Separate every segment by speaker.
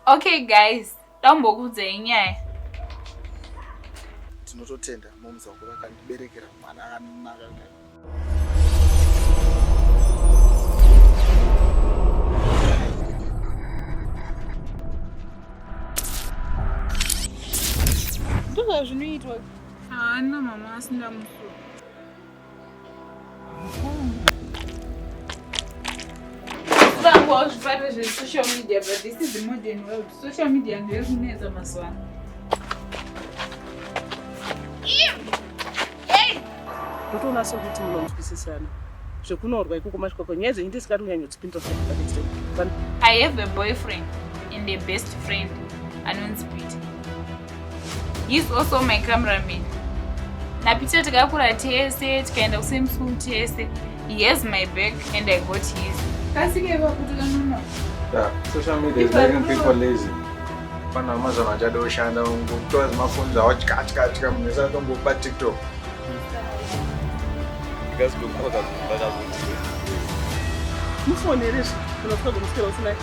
Speaker 1: Okay guys, dambokuudzai nyaya.
Speaker 2: Tinototenda mom's wako vakandiberekera mwana akanaka.
Speaker 1: Ndozvazvinoitwa. Haana mama asina musoro. Vangu wazvifara zvesocial media but this is the modern world. Social media ndiyo kunetsa mazuva ano.
Speaker 3: Ndotoona sekuti munonzwisisana zvekunorwa ikoko masvika ko nyaya dzenyu ndisikati kunyanyodzipinda
Speaker 1: I have a boyfriend and a best friend anonzi Peter. He's also my cameraman. NaPeter takakura tese tikaenda kusame school tese. He has my back and I got his. Kasike pakuti kanono.
Speaker 4: Yeah, social media is making people lazy. Pana mazano achada kushanda ungotora zvimafoni zvavo tya tya tya munhu wese atongopa TikTok.
Speaker 3: Mufonere zve kana usikazomuswera usina.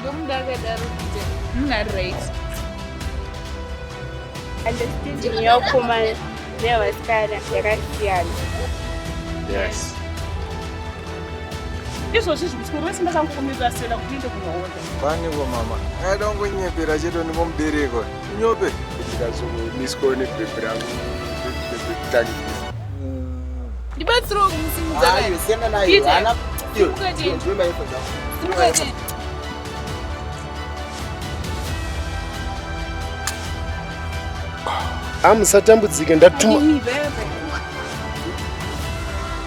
Speaker 1: Ndomuda akadaro Peter. Munhu ari right.
Speaker 5: Understanding yevakomana neyevasikana yakasiyana.
Speaker 4: Yes.
Speaker 3: Izvozvi izvi muswero wese ndakangokumirira sela kuti uende kunoona.
Speaker 4: Kwani ko mama. Akaida kungonyepera chete ndingomubereka. Nyope. Ndikazomiswa nebhebhi rangu rekutangisa.
Speaker 1: Ndibatsirewo kumusimudza.
Speaker 2: Ayo, siyana nayo.
Speaker 1: Peter.
Speaker 2: Haana. Iyo,
Speaker 1: Simuka tiende.
Speaker 2: ndiwe maifo dzako.
Speaker 1: Simuka tiende.
Speaker 6: Amusatambudzike ndatuma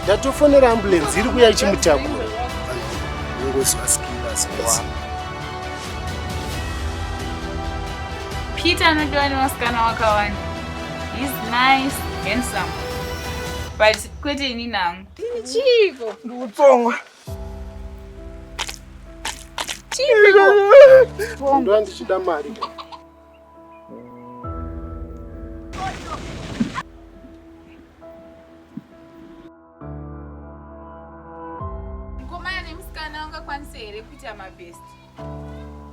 Speaker 6: ndatofonera ambulance iri kuya ichimutakura. Ngozi vasikira sikira.
Speaker 1: Peter anodiwa nevasikana wakawanda. He's nice, handsome. But kwete ini nangu. Chiiko?
Speaker 4: Ndikutsongwa.
Speaker 1: Chiiko?
Speaker 6: Ndo ndichida mari.
Speaker 1: Mukomana nemusikana ungakwanise here kuita mabest?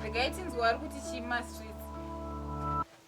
Speaker 1: Regai tinzwa vari kuti chii mastreets.